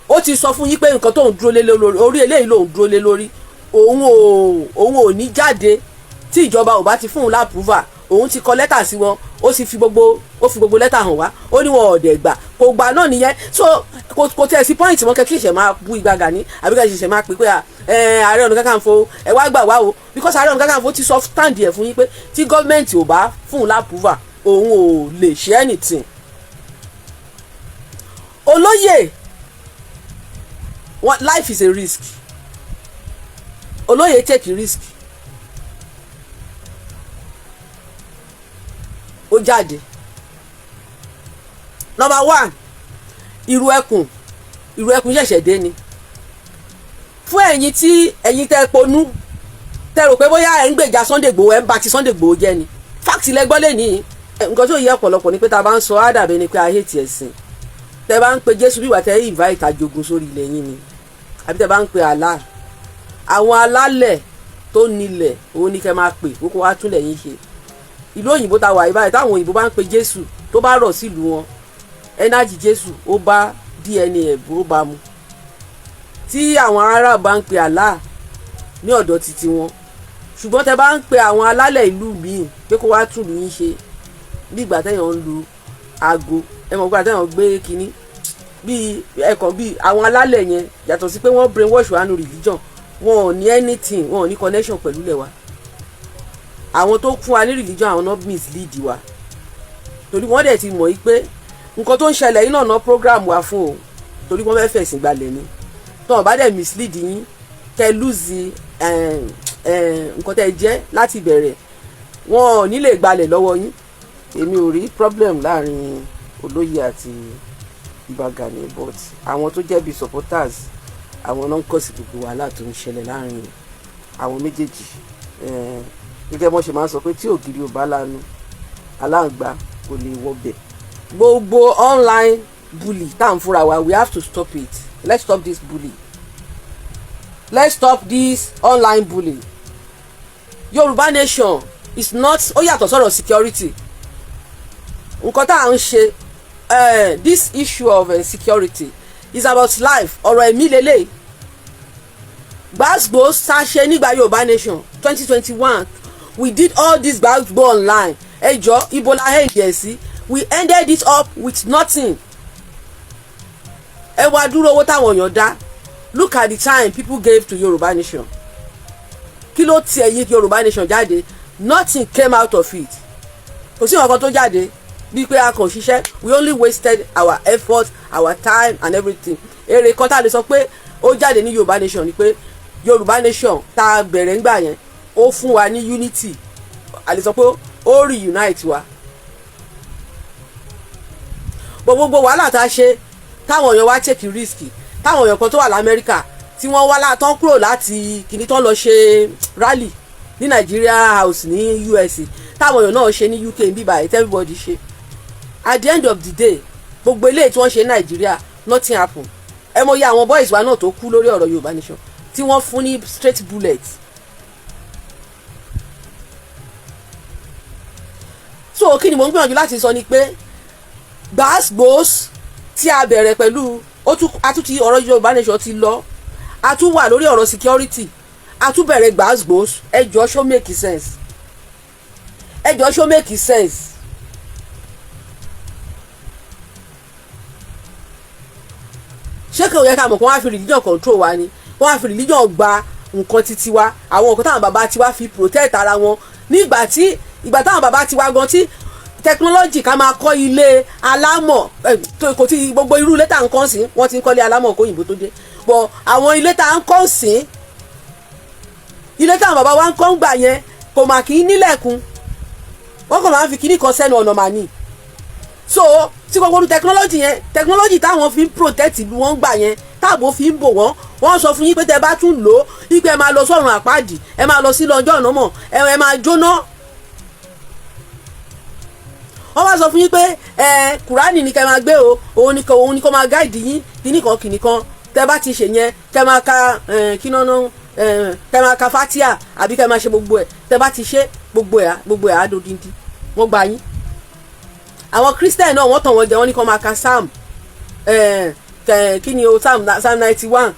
Ó ti sọ fún yín pé nǹkan tóun dúró lé lórí, orí eléyìí lòun dúró lé lórí. Òun ò ní jáde tí ìjọba ò bá ti fún un l'approval. Òun ti kọ lẹ́tà sí wọn, ó sì fi gbogbo, ó fi gbogbo lẹ́tà hàn wá. Ó ní wọn ọ̀dẹ̀ gbà, kò gbà náà nìyẹn. So kò tẹ̀ sí point wọn kẹ́ kí ìṣẹ̀ máa bú Ìbà Gani, àbí kẹ́ ìṣẹ̀ máa pè pé Ààrẹ Ọ̀nà Kakanfò, ẹ wá gbà wá o, because Ààrẹ Ọ̀nà Kakanfò ti sọ stand ẹ̀ fún yín pé tí gọ́ọ̀mẹ̀ntì ò bá fún un l'approval, òun ò lè ṣe anything. Olóyè, life is a risk. Olóyè take risk, ó jáde. Number one, irú ẹkùn, irú ẹkùn ṣẹ̀ṣẹ̀ dé ni. Fún ẹ̀yin tí ẹ̀yin tẹ́ ponú, tẹ́ rò pé bóyá ẹ̀ ń gbèjà Sunday Igboho, ẹ̀ ń ba ti Sunday Igboho jẹ́ ni, fact lẹ gbọ́ lẹ́nìí. Nǹkan tó yẹ ọ̀pọ̀lọpọ̀ ni pé tá a bá ń sọ, á dàbí ni pé a hate ẹ̀sìn. Tẹ́ bá ń pe Jésù, bí ìwà tẹ́ invite àjogún sórí ilẹ̀ yín ni, àbí tẹ́ bá ń pe Allah, àwọn alálẹ̀ tó nílẹ̀, òun ni kẹ́ máa pè kókó wá túnlẹ̀ yín ṣe. Ìlú òyìnbó ta wà yìí báyìí, táwọn òyìnbó bá ń pe Jésù, tó bá rọ̀ sílùú wọn, energy Jésù ó bá DNA ẹ̀, ó bá mu. Tí àwọn Arab bá ń pe Allah ní ọ̀dọ̀ títí wọn, ṣùgbọ́n tẹ́ bá ń pe àwọn alálẹ̀ ìlú míì pé kó wá túlù yín ṣe, bí ìgbà téèyàn ń lu aago, ẹ mọ̀ gbà téèyàn gbé kínní bíi ẹ̀kọ́ bíi àwọn alálẹ̀ yẹn, yàtọ̀ sí pé wọ́n brainwash wa nù religion, wọn ò ní anything, wọn ò ní connection pẹ̀lú ilẹ̀ wa. Àwọn tó fún wa ní religion, àwọn náà mislead wa, torí wọ́n dẹ̀ ti mọ̀ yí pé nǹkan tó ń ṣẹlẹ̀ yìí náà ná program wa fún o, torí wọ́n fẹ́ fẹ̀sìn gbalẹ̀ ni. Tó wọn bá dẹ̀ mislead yín, kẹ́ lose nǹkan tẹ́ jẹ́ láti bẹ̀rẹ̀, wọn ò ní lè gbalẹ̀ lọ́wọ́ yín. Èmi ò rí problem láàrin olóyè àti Ìbà Gani, but àwọn tó jẹ́ bíi supporters, àwọn náà ń kọ̀ sí gbogbo wàhálà tó ń ṣẹlẹ̀ láàrin àwọn méjèèjì. Gẹ́gẹ́ bọ́n ṣe máa ń sọ pé tí ògiri ò bá lanu, aláǹgbá kò lè wọbẹ̀. Gbogbo online bully tá à ń fúnra wa, we have to stop it. Let's stop this bully, let's stop this online bully. Yorùbá nation is not, ó yàtọ̀ sọ̀rọ̀ security. Nǹkan tá à ń ṣe, this issue of security is about life, ọ̀rọ̀ ẹ̀mí lélẹ̀. Gbàgbó ṣàṣẹ nígbà Yorùbá nation 2021, we did all this gbàgbó online. Ẹ jọ, ibo la end ẹ̀ sí? We ended it up with nothing. Ẹ wá dúró owó táwọn èèyàn dá. Look at the time people gave to Yorùbá nation. Kí ló ti ẹ̀yìn Yorùbá nation jáde? Nothing came out of it. Kò sí nǹkan tó jáde bíi pé a kàn ṣiṣẹ́. We only wasted our effort, our time and everything. Èrè kan tá a lè sọ pé ó jáde ní Yorùbá nation ni pé Yorùbá nation tá a bẹ̀rẹ̀ ńgbà yẹn, ó fún wa ní unity. A lè sọ pé ó reunite wa. Gbogbo wàhálà tá a ṣe, táwọn èèyàn wá take risk, táwọn èèyàn kan tó wà lamẹ́ríkà tí wọ́n wá látán kúrò láti kìíní tán lọ ṣe rally ní Nigeria House ní US, Táwọn èèyàn náà ṣe ní UK bíbá ẹ̀, everybody ṣe. At the end of the day, gbogbo eléyìí tí wọ́n ṣe ní Nàìjíríà, nothing happen. Ẹ mọ̀ iye àwọn boys wa náà tó kú lórí ọ̀rọ̀ Yorùbá Nation tí wọ́n fún ní straight bullet. So kí ni mò ń gbìyànjú láti sọ ni pé gbàásgbòs tí a bẹ̀rẹ̀ pẹ̀lú àtúntì ọ̀rọ̀ Yorùbá Nation ti lọ, a tún wà lórí ọ̀rọ̀ security, a tún bẹ̀rẹ̀ gbàásgbòs. Ẹ jọ, ṣó make sense? Ẹ jọ, ṣó make sense? Ṣé kò yẹ ká mọ̀ kó wọ́n á fi religion control wa ni? Wọ́n á fi religion gba nǹkan títí wa, àwọn nǹkan táwọn bàbá tiwa fi protect ara wọn nígbà tí ìgbà táwọn bàbá tiwa gan tí technology ká máa kọ́ ilé alámọ̀ kò tí gbogbo irú ilé tá à ń kọ́ sí. Wọ́n ti ń kọ́lé alámọ̀ kó òyìnbó tó dé bọ̀. Àwọn ilé tá à ń kọ́ sí, ilé táwọn bàbá wa ń kọ́ ń gbà yẹn, kò mà kì í nílẹ̀kùn. Wọ́n kàn máa ń fi kíní kan sẹ́nu ọ̀nà màní. So tí gbogbo olú technology yẹn, technology táwọn fi ń protect ìlú wọn gbà yẹn, táàbò fi ń bò wọ́n, wọ́n sọ fún yín pé tẹ bá tún lò ó wípé ẹ máa lọ sọ́run àpáàdì, ẹ máa lọ sí lọ́jọ́ ọ̀nà mọ̀, ẹ máa jóná. Wọ́n wá sọ fún yín pé ẹ Kùránì ní kẹ́ máa gbé o, òun ni kó máa guide yín, kíní kan kíní kan. Tẹ bá ti ṣe yẹn, kẹ́ máa ka kí náà, kẹ́ máa ka fatia àbí kẹ́ máa ṣe gbogbo ẹ̀. Tẹ bá ti ṣe gbogbo ẹ̀ á dodindi. Wọ́n gba yín. Àwọn Christian náà, wọ́n tàn wọ́n jẹ. Wọ́n ní kó máa ka psalm, kí ni o, Psalm 91.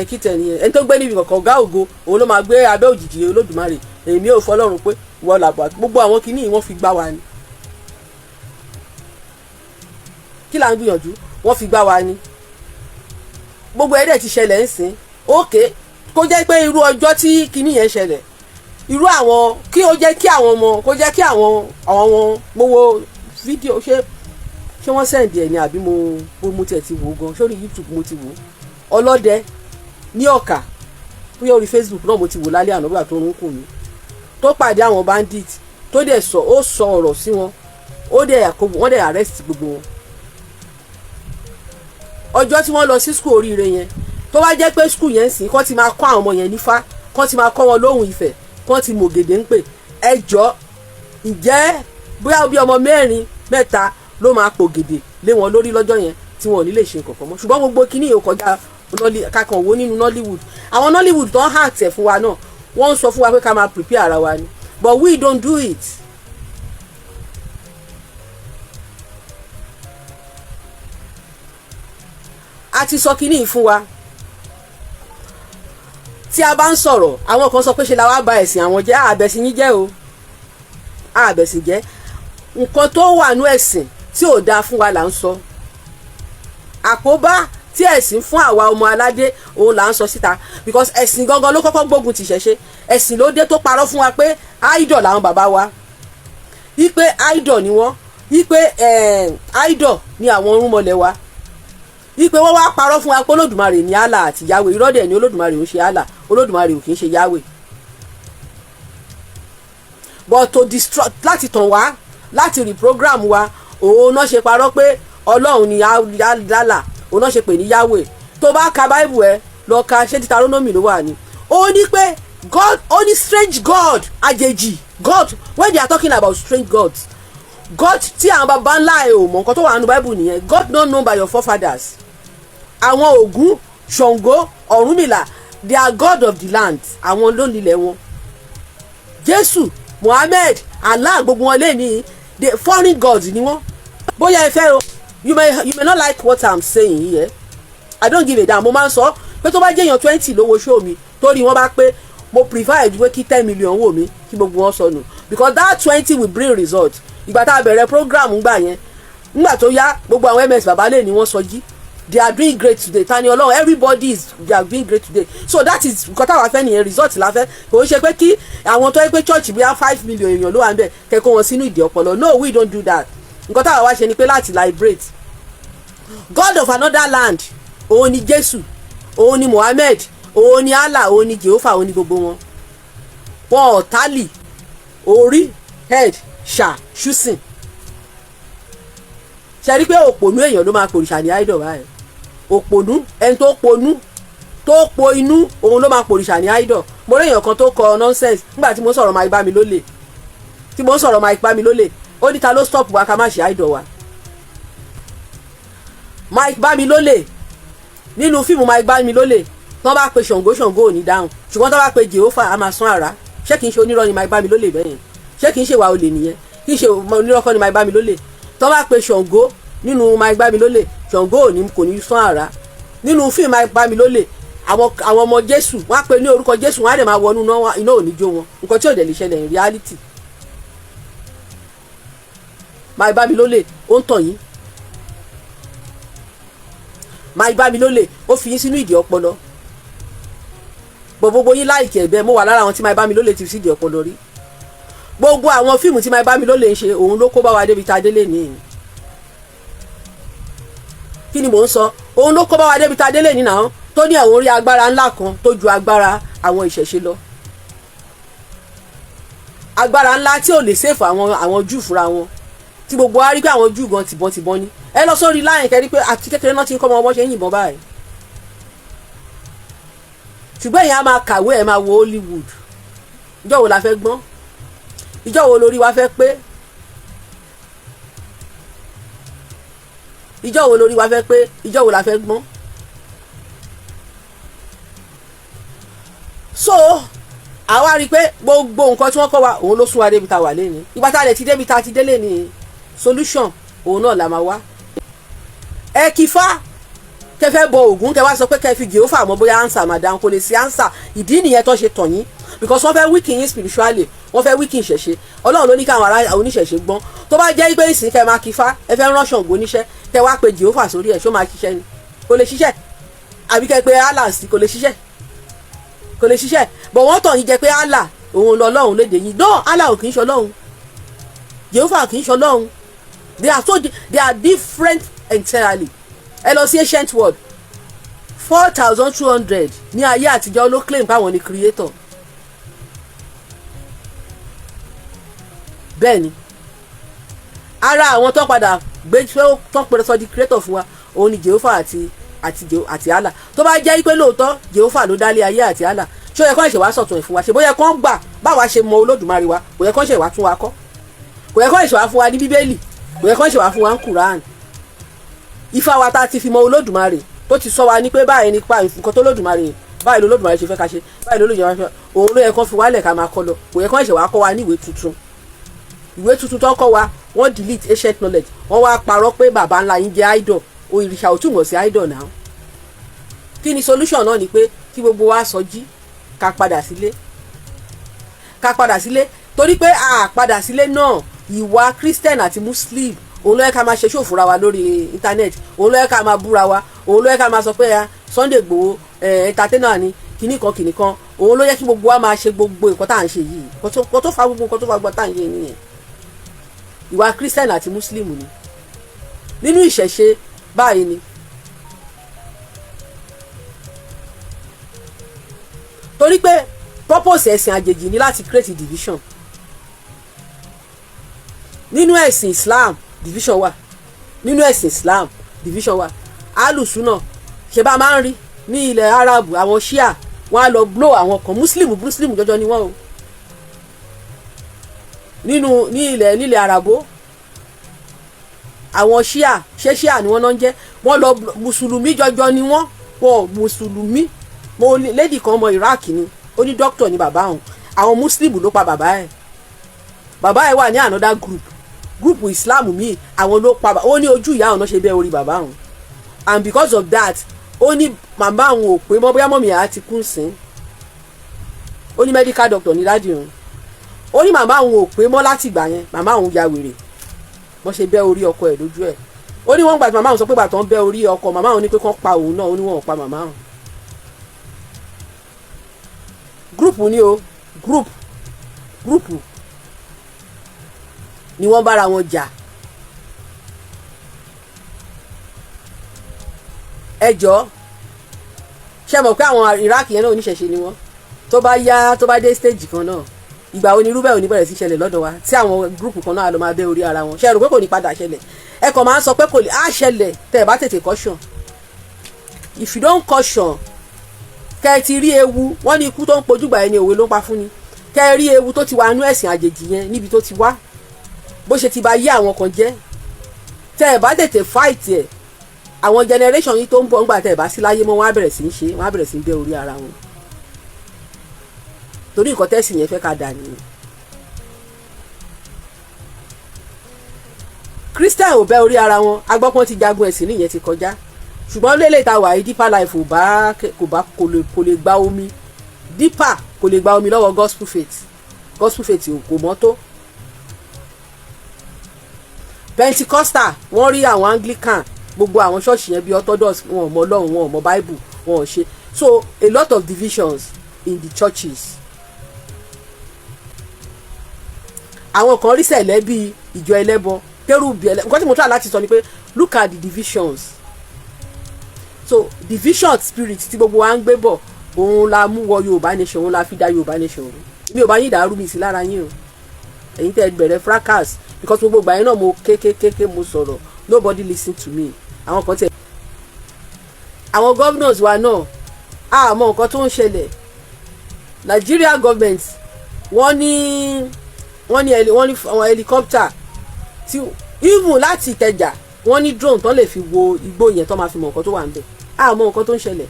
Kí tẹ̀ nìyẹn? Ẹni tó gbé níbi kọ̀ọ̀kan ọ̀gá ògo, òun ló máa gbé abẹ́ òjìji Olódùmarè. Èmi ò fọlọ́run pé wọ́n làbọ̀. Gbogbo àwọn kìíní wọ́n fi gbá wa ni. Kí là ń gbìyànjú? Wọ́n fi gbá wa ni. Gbogbo ẹ̀dẹ̀ ti ṣẹlẹ̀ ń sìn. Ókè, kó jẹ́ pé irú ọjọ́ tí kinní yẹn ṣẹlẹ̀, irú àwọn kí ó jẹ́ kí àwọn ọmọ, kó jẹ́ kí àwọn mo wo fídíò, ṣé wọ́n send ẹ̀ ní àbí mo tiẹ̀ ti wò ó gan sórí YouTube, mo ti wò ó. Ọlọ́dẹ ní Ọ̀kà, bóyá orí Facebook náà mo ti wò lálẹ́ àná bóyá, tó ń kùn mí, tó pàdé àwọn bandit, tó dẹ̀ sọ, ó sọ ọ̀rọ̀ sí wọn, ó dẹ̀ wọ́n dẹ̀ arrest gbogbo wọn. Ọjọ́ tí wọ́n lọ sí school oríire yẹn, tó bá jẹ́ pé school yẹn ń sìn kọ́ ti máa kọ́ àwọn ọmọ yẹn nífá, kọ́ ti máa kọ́ wọn lóhùn Ifẹ̀, kọ́ ti mògèdè ń pè ẹjọ́, ǹjẹ́ bóyá bí ọmọ mẹ́rin mẹ́ta ló máa pògèdè lé wọn lórí lọ́jọ́ yẹn tí wọn ò ní lè ṣe nǹkan kan mọ́? Ṣùgbọ́n gbogbo kíní yìí ó kọjá kakàn wo nínú Nollywood. Àwọn Nollywood tó ń hà tẹ̀ fún wa náà, wọ́n ń sọ fún wa pé ká máa prepare ara wa ni, but we don't do it. A ti sọ kíní yìí fún wa. Tí a bá ń sọ̀rọ̀, àwọn kan sọ pé ṣe la wá ba ẹ̀sìn àwọn jẹ́. Àbẹ̀sìn yín jẹ́ o, àbẹ̀sìn jẹ́. Nǹkan tó wà nú ẹ̀sìn tí ò dáa fún wa là ń sọ. Àkóbá tí ẹ̀sìn fún àwa ọmọ aládé, òun là ń sọ síta, because ẹ̀sìn gangan ló kọ́kọ́ gbógun ti ṣẹ̀ṣe. Ẹ̀sìn ló dé tó parọ́ fún wa pé idol làwọn bàbá wa, wípé idol ni wọ́n, wípé idol ni àwọn irúnmọlẹ̀ wa, wípé wọ́n wá parọ́ fún wa pé Olódùmarè ní Allah àti Yahweh. Irọ́ dẹ̀ ni. Olódùmarè ò ń ṣe Allah, Olódùmarè ò kì í ṣe Yahweh, but to destroy, láti tàn wá, láti reprogram wa, òun náà ṣe parọ́ pé Ọlọ́run ni Allah, òun náà ṣe pè ní Yahweh. Tó bá ka Bible, ẹ lọ ka, ṣé Deuteronomy ló wà ní, ó ní pé God, ó ní strange God, àjèjì God. When they are talking about strange gods, God tí àwọn baba ńlá ẹ ò mọ̀, nǹkan tó wà nínú Bible nìyẹn, God not known by your forefathers. Àwọn Ògún, Ṣàngó, Ọ̀rúnmìlà, they are God of the land. Àwọn ló nílẹ̀ wọn. Jésù, Muhammed, Allah, gbogbo wọn lè ní the foreign gods ni wọ́n. Bóyá ẹ fẹ́ o, you may not like what I'm saying here. I don't give a damn. Mo máa ń sọ pé tó bá jẹ́ èèyàn 20 lówó show mi, torí wọ́n bá pé, mo prefer ju pé kí 10 million wò mí, kí gbogbo wọn sọnù, because that 20 will bring result. Ìgbà tá a bẹ̀rẹ̀ program ńgbà yẹn, ńgbà tó yá, gbogbo àwọn ms bàbá lè ní wọ́n sọ jí. They are doing great today. Tani Ọlọ́run, everybody is, they are doing great today. So that is nǹkan táwa fẹ́ nìyẹn. Result la fẹ́. Kò ń ṣe pé kí àwọn tó yẹ pé church bíi 5 million èèyàn ló wà ń bẹ̀ kẹ́kọ̀ọ́ wọn sínú ìdí ọpọlọ. No, we don't do that. Nǹkan táwa wá ṣe ni pé láti liberate God of another land. Òun ni Jésù, òun ni Muhammed, òun ni Allah, òun ni Jehovah, òun ni gbogbo wọn. Wọn ò tálì orí head ṣà ṣùsìn. Ṣe rí pé òpònú èèyàn ló máa pòrìṣà ní idol báyìí? Òpònú, ẹni tó ponú, tó po inú, òun ló máa pòrìṣà ní idol. Mo rí èèyàn kan tó kọ nonsense nígbà tí mo sọ̀rọ̀ máa bá mi lólè. Tí mo ń sọ̀rọ̀ Mike Bámilólè, ó ní ta ló stop wa ká má ṣe idol wa? Mike Bámilólè, nínú fíìmù Mike Bámilólè, tọ́ bá pe Ṣàngó, Ṣàngó ò ní dáhùn, ṣùgbọ́n tọ́ bá pe Jèhófà, á máa sán àrá. Ṣé kìí ṣe onírọ́ ni Mike Bámilólè bẹ́yẹn? Ṣé kìí ṣe ìwà olè nìyẹn? Kìí ṣe onírọ́ kọ́ ni Mike Bámilólè? Tọ́ bá pe Ṣàngó nínú Mike Bámilólè, Ṣàngó ò ní kò ní sán àrá. Nínú fíìmù Mike Bámilólè, àwọn ọmọ Jésù, wọ́n á pe ní orúkọ Jésù, wọ́n á dẹ̀ máa wọnú iná, ò ní jó wọn. Nǹkan tí ò dẹ̀ lè ṣẹlẹ̀ in reality. Mike Bámilólè, ó ń tàn yín. Mike Bámilólè, ó fi yín sínú ìdí ọpọlọ. Gbogbo yín like ẹ̀bẹ̀. Mo wà lára àwọn tí Mike Bámilólè ti fi sídìí ọpọlọ rí. Gbogbo àwọn fíìmù tí Mike Bámilólè ń ṣe, òun ló kó bá wa débi tá a délé ní. Kí ni mò ń sọ? Òun ló kó bá wa débi tá a délé ní náà, tó ní àwọn orí agbára ńlá kan tó ju agbára àwọn ìṣẹ̀ṣe lọ, agbára ńlá tí ò lè save àwọn Júù fúnra wọn, tí gbogbo wa rí pé àwọn Júù gan tìbọn-tìbọn ni. Ẹ lọ sórí láyìn kẹrí pé àti kékeré náà ti ń kọ́ ọmọ ọmọ ṣe ń yìnbọn báyìí. Ṣùgbọ́n èèyàn á máa kàwé, ẹ̀ máa wo Hollywood. Ìjọ́ wo la fẹ́ gbọ́n? Ìjọ́ wo lórí wa fẹ́ pé? Ìjọ́ wo lórí wa fẹ́ pé? Ìjọ́ wo la fẹ́ gbọ́n? So àwa rí i pé gbogbo nǹkan tí wọ́n kọ́ wa, òun ló sún wa débi tá a wà léni. Ìgbà tá a lè ti débi tá a ti délé ní, solution òun náà la máa wá. Ẹ kí fá kẹfẹ bọ Ògún, kẹ wá sọ pé kẹ fi Jèhófà mọ bóyá answer madam, kò lè sí answer. Ìdí nìyẹn tó ṣe tàn yín, because wọ́n fẹ́ weaken yín spiritually, wọ́n fẹ́ weaken ìṣẹ̀ṣe. Ọlọ́run ló ní káwọn ará oníṣẹ̀ṣe gbọ́n. Tó bá jẹ́ pé ìsìn kẹ máa kí fá, ẹ fẹ́ rán Ṣàngó níṣẹ́, kẹ wá pe Jèhófà sórí ẹ̀, ṣó máa ṣiṣẹ́ ni? Kò lè ṣiṣẹ́. Àbí kẹ pé Allah sí, kò lè ṣiṣẹ́, kò lè ṣiṣẹ́. But wọ́n tàn yín jẹ pé Allah òun lọ Ọlọ́run léde yín. No, Allah ò kì í ṣe Ọlọ́run, Jèhófà kì í ṣe Ọlọ́run. They are different entirely. Ẹ lọ sí ancient world, 4,200 ní ayé àtijọ́ ló claim báwọn ni creator. Bẹ́ẹ̀ ni, ara àwọn tó padà gbé tó pẹ̀lú sọ di creator fún wa, òun ni Jèhófà àti Allah. Tó bá jẹ́ pé lóòótọ́ Jèhófà ló dálé ayé àti Allah, ṣó yẹ kó ṣe wá sọ̀tún ẹ̀ fún wa? Ṣe bóyá kó ń gbà báwa ṣe mọ Olódùmarè wa? Kò yẹ kó ṣe wá tún wa kọ́, kò yẹ kó ṣe wá fún wa ní Bíbélì, kò yẹ kó ṣe wá fún wa ní Quran. Ifá wa tá a ti fi mọ Olódùmarè, tó ti sọ wa ní pé báyìí nípa nǹkan tó Olódùmarè, báyìí lolódùmarè ṣe fẹ́ ká ṣe, báyìí lolódùmarè ṣe fẹ́, òun ló yẹ kó fi wálẹ̀ ká máa kọ́ lọ. Kò yẹ kó ṣe wá kọ́ wa ní ìwé tuntun. Ìwé tuntun tó kọ́ wa, wọ́n delete ancient knowledge. Wọ́n wá parọ́ pé bàbá ńlá yín jẹ́ idol. Òrìṣà ò túmọ̀ sí idol náà. Kí ni solution náà? Ni pé kí gbogbo wa sọ jí, ká padà sílé, ká padà sílé, torí pé a padà sílé náà, ìwà Christian àti Muslim, òun ló yẹ ká máa ṣe ṣòfúnra wa lórí internet, òun ló yẹ ká máa búra wa, òun ló yẹ ká máa sọ pé Sunday Igboho entertainer ni, kinní kan kinní kan. Òun ló yẹ kí gbogbo wa máa ṣe gbogbo nǹkan tá à ń ṣe yìí. Nǹkan tó fa gbogbo nǹkan tó fa gbogbo tá à ń ṣe nìyẹn. Ìwà Christian àti Muslim ni nínú ìṣẹ̀ṣe báyìí ni. Torí pé purpose ẹ̀sìn àjèjì ni láti create division. Nínú ẹ̀sìn Islam, division wà. Nínú ẹ̀sìn Islam, division wà. Alùsùnà, ṣe bá máa ń rí ní ilẹ̀ Arabu, àwọn Shia, wọ́n á lọ blow àwọn kan. Muslim, Muslim jọjọ ni wọ́n o. Nínú ní ilẹ̀ nílẹ̀ Arabo, àwọn Shia, ṣé Shia ni wọ́n náà ń jẹ́, wọ́n lọ mùsùlùmí jọjọ ni wọ́n. Wọ́n mùsùlùmí. Mo lady kan, ọmọ Iraq ni, ó ní doctor ni bàbá òun. Àwọn Muslim ló pa bàbá ẹ̀. Bàbá ẹ̀ wà ní another group Islam míì, àwọn ló pa. Ó ní ojú ìyá òun náà ṣe bẹ́ẹ̀ orí bàbá òun, and because of that, ó ní màmá òun ò pé mọ́, bóyá mummy àá ti kún sí. Ó ní medical doctor ní daddy òun. Ó ní màmá òun ò pé mọ́ láti ìgbà yẹn, màmá òun ya wèrè, wọ́n ṣe bẹ́ orí ọkọ ẹ̀ lójú ẹ̀. Ó ní wọ́n gbà tí màmá òun sọ pé gbà tó ń bẹ́ orí ọkọ màmá òun ní pé kán pa òun náà. Ó ní wọ́n ò pa màmá òun. Group ni o, group ni wọ́n bára wọn jà. Ẹ jọ, ṣe mọ̀ pé àwọn Iraq yẹn náà oníṣẹ̀ṣe ni wọ́n. Tó bá yá, tó bá dé stage kan náà, ìgbà wo ni irú bẹ́ẹ̀ ò ní bẹ̀rẹ̀ sí ṣẹlẹ̀ lọ́dọ̀ wa, tí àwọn group kan náà lọ máa bẹ́ orí ara wọn? Ṣe rò pé kò ní padà ṣẹlẹ̀? Ẹ kàn máa ń sọ pé kò lè á ṣẹlẹ̀. Tẹ́ ẹ bá tètè caution, if you don't caution, kẹ́ ẹ ti rí ewu. Wọ́n ní ikú tó ń pojúgbà ẹni, òwe ló ń pa fún ni. Kẹ́ ẹ ti rí ewu, kẹ́ ẹ ti Kẹ́ ẹ rí ewu tó ti wà nú ẹ̀sìn àjèjì yẹn, níbi tó ti wá, bó ṣe ti ba yé àwọn kan jẹ́. Tẹ́ ẹ bá tètè fight ẹ̀, àwọn generation yìí tó ń bọ̀, ńgbà tẹ́ ẹ bá sí láyé mọ́, wọ́n á bẹ̀rẹ̀ sí í ṣe, wọ́n á bẹ̀rẹ̀ sí í bẹ́ orí ara wọn, torí nǹkan tẹ́sìn yẹn fẹ́ ká dà nìyẹn. Christian ò bẹ́ orí ara wọn, agbọ́pọ́n ti jagun ẹ̀sìn nìyẹn ti kọjá. Ṣùgbọ́n lélẹ̀ ta wà yìí, Deeper Life ò bá kò bá kò lè gba omi, Deeper kò lè gba omi lọ́wọ́ Gospel Faith. Gospel Faith kò mọ́ tó. Pentecostal, wọ́n rí àwọn Anglican, gbogbo àwọn ṣọ́ọ̀ṣì yẹn bíi Orthodox, wọn ò mọ Ọlọ́run, wọn ò mọ Bible, wọn ò ṣe. So a lot of divisions in the churches. Àwọn kan rí sẹ̀lẹ̀ bíi ìjọ ẹlẹ́bọ, kérúbù ẹlẹ́bọ. Nǹkan tí mo try láti sọ ni pé, look at the divisions. So division spirit tí gbogbo wa ń gbé bọ̀, òun la mú wọ Yorùbá Nation, òun la fi dá Yorùbá Nation rú. Mi ò bá yín dàrú mi sí lára yín o, ẹ̀yin tẹ́ ẹ bẹ̀rẹ̀ fracas, because gbogbo ìgbà yẹn náà mo kékékéké, mo sọ̀rọ̀, nobody listen to me. Àwọn kan tẹ̀, àwọn governors wa náà, a mọ nǹkan tó ń ṣẹlẹ̀. Nigeria government, wọ́n ní àwọn helicopter tí even láti Ìkẹjà, wọ́n ní drone tó lè fi wo igbó yẹn, tó máa fi mọ nǹkan tó wà níbẹ̀. A mọ nǹkan tó ń ṣẹlẹ̀.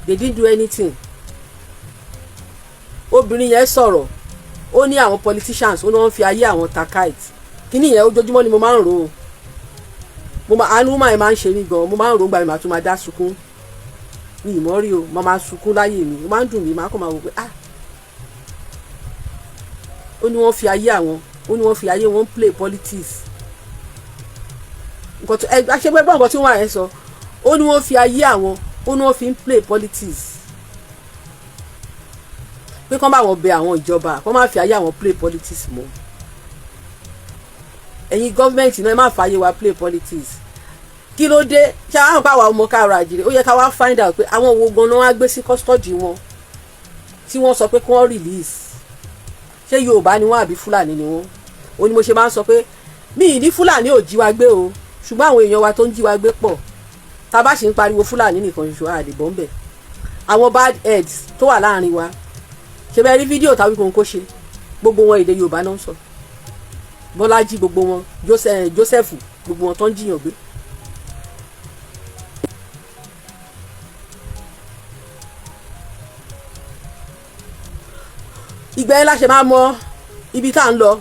They didn't do anything. Obìnrin yẹn sọ̀rọ̀, ó ní àwọn politicians, ó ní wọ́n fi ayé àwọn ta kite. Kíní yẹn, ojoojúmọ́ ni mo máa ń rò ó. Mo máa àánú máa máa ń ṣe mí gan. Mo máa ń rò ó, gbà mí, màá tún máa dá sunkún. Mi ì mọ́ rí o, mo máa sunkún láyé mi, ó máa ń dùn mí, máa kàn máa wò pé, ah, ó ní wọ́n fi ayé àwọn, ó ní wọ́n fi ayé wọn play politics. Nǹkan tó ẹ aṣẹ́gbẹ́ gbọ́, nǹkan tí wọ́n yẹn sọ, ó ní wọ́n fi ayé àwọn, ó ní wọ́n fi ń play politics, pé kán bá wọn bẹ àwọn ìjọba, kán má fi ayé àwọn play politics mọ́. Ẹ̀yin gọ́ọ̀mẹ̀ntì náà, ẹ má fààyè wa play politics. Kí ló dé? Ṣé àwọn bá wa ọmọ káàrọ̀ àjèrè, ó yẹ ká wá find out pé àwọn wo gan-an wá gbé sí custody wọn tí wọ́n sọ pé kí wọ́n release. Ṣé Yorùbá ni wọ́n àbí Fúlàní ni wọ́n? Ó ní mo ṣe máa ń sọ pé mi ì ní Fúlàní ò jí wa gbé o, ṣùgbọ́n àwọn èèyàn wa tó ń jí wa gbé pọ̀. Tá a bá ṣì ń pariwo Fúlàní nìkan ṣoṣo, a lè bọ́ ń bẹ̀. Àwọn bad heads tó wà láàrin wa, ṣe bẹ́ẹ̀ rí fídíò tàbí kò ṣe, gbogbo wọn èdè Yorùbá náà ń sọ. Bọ́lájí, gbogbo wọn, Joseph, gbogbo wọn tó ń jiyàn gbé. Ìgbà yẹn la ṣe máa mọ ibi tá à ń lọ.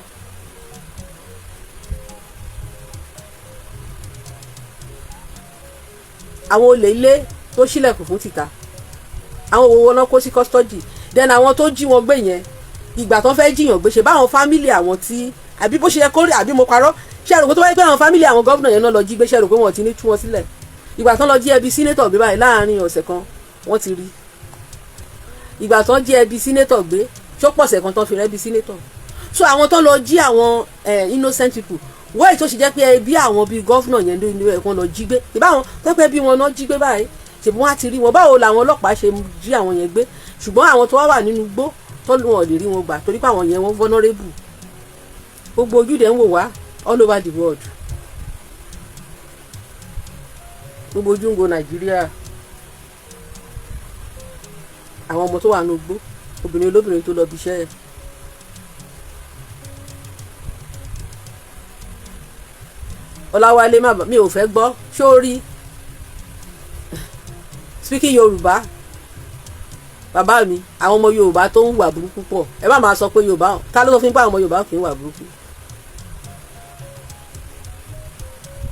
Àwọn olè ilé tó ṣílẹ̀kùn fún tìta, àwọn òwò wọn kó sí custody. Then àwọn tó jí wọn gbé yẹn, ìgbà tó fẹ́ jiyàn gbé, ṣe báwọn family àwọn tí, àbí bó ṣe yẹ kó rí, àbí mo parọ́? Ṣe àròkó tó wáyé pé àwọn family àwọn gómìnà yẹn náà lọ jí gbé, ṣe rò pé wọn ti ní tú wọn sílẹ̀? Ìgbà tó lọ jí ẹbí senator gbé báyìí, láàárín ọ̀sẹ̀ kan wọ́n ti rí. Ìgbà tó jí ẹbí senator gbé, ṣó pọ̀sẹ̀ kan tó fi rẹ́bí senator? So àwọn tó lọ jí àwọn innocent people, wọ́n èyí tó ṣe jẹ́ pé ẹbí àwọn bíi governor yẹn ló ní ẹ̀kan lọ jí gbé, ìbáwọn tó pẹ́ bí wọn náà jí gbé báyìí, ṣèbí wọ́n á ti rí wọn? Báwo làwọn ọlọ́pàá ṣe jí àwọn yẹn gbé, ṣùgbọ́n àwọn tó wá wà nínú igbó tó wọn lè rí wọn gbà, torí pé àwọn yẹn wọ́n vulnerable? Gbogbo ojú dẹ̀ ń wò wá all over the world. Gbogbo ojú ń wo Nàìjíríà. Àwọn ọmọ tó wà nínú igbó, obìnrin olóbìnrin tó lọ bí iṣẹ́ ẹ̀. Ọláwálé, má mi ò fẹ́ gbọ́ sórí speaking Yorùbá. Bàbá mi, àwọn ọmọ Yorùbá tó ń wà burúkú pọ̀. Ẹ má máa sọ pé Yorùbá, ta ló sọ fún yín pé àwọn ọmọ Yorùbá kì í wà burúkú?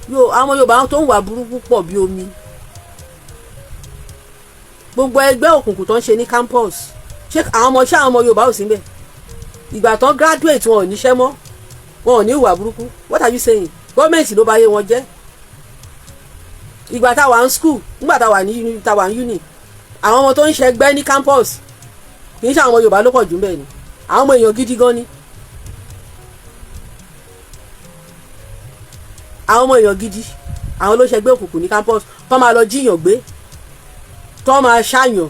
Àwọn ọmọ Yorùbá tó ń wà burúkú pọ̀ bí omi. Gbogbo ẹgbẹ́ òkùnkùn tó ń ṣe ní campus, ṣé àwọn ọmọ, ṣé àwọn ọmọ Yorùbá ò sí níbẹ̀? Ìgbà tán graduate, wọn ò níṣẹ́ mọ́, wọn ò ní ìwà burúkú. What are you saying? Gọ́ọ̀mẹ̀ntì ló bà yé wọn jẹ́. Ìgbà táwa ń school, nígbà táwa ní uni, táwa ń uni, àwọn ọmọ tó ń ṣẹgbẹ́ ní campus, kì í ṣe àwọn ọmọ Yorùbá ló pọ̀ jù ń bẹ̀ ni? Àwọn ọmọ èèyàn gidi gan ni. Àwọn ọmọ èèyàn gidi, àwọn ló ṣẹgbẹ́ òkùnkùn ní campus, tó máa lọ jíyàn gbé, tó máa ṣàyàn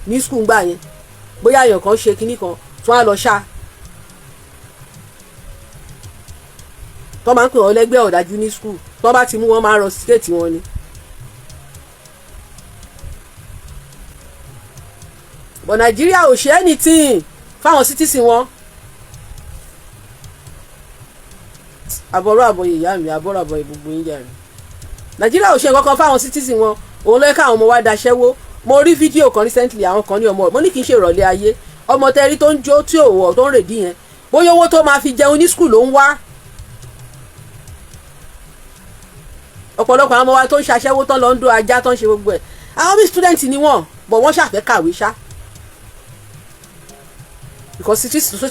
ní school gbà yẹn. Bóyá èèyàn kan ṣe kinní kan, tó wá lọ ṣá, tó máa ń pè wọ́n lẹ́gbẹ́ ọ̀dájú ní school. Tó bá ti mú wọn, máa ń rọ síkéètì wọn ni. But Nàìjíríà ò ṣe anything fáwọn citizen wọn. Àbọ̀rọ̀ àbọ̀yè ìyá mi, àbọ̀rọ̀ àbọ̀yè gbogbo yín jàre. Nàìjíríà ò ṣe nǹkan kan fáwọn citizen wọn. Òun ló káwọn ọmọ wa daṣẹ́wó. Mo rí fídíò kan recently, àwọn kan ní ọmọ, mo ní kì í ṣe ìrọ̀lẹ́ ayé, ọmọ tẹ́rí tó ń jó tí ò wọ̀ tó ń rèdí yẹn, bóyá owó tó máa fi jẹun ní school ló ń wá. Ọ̀pọ̀lọpọ̀ àwọn ọmọ wa tó ń ṣaṣẹ́wó, tán lọ ń dó ajá, tó ń ṣe gbogbo ẹ̀, àwọn bí student ni wọ́n, but wọ́n ṣàfẹ́ kàwé ṣá, because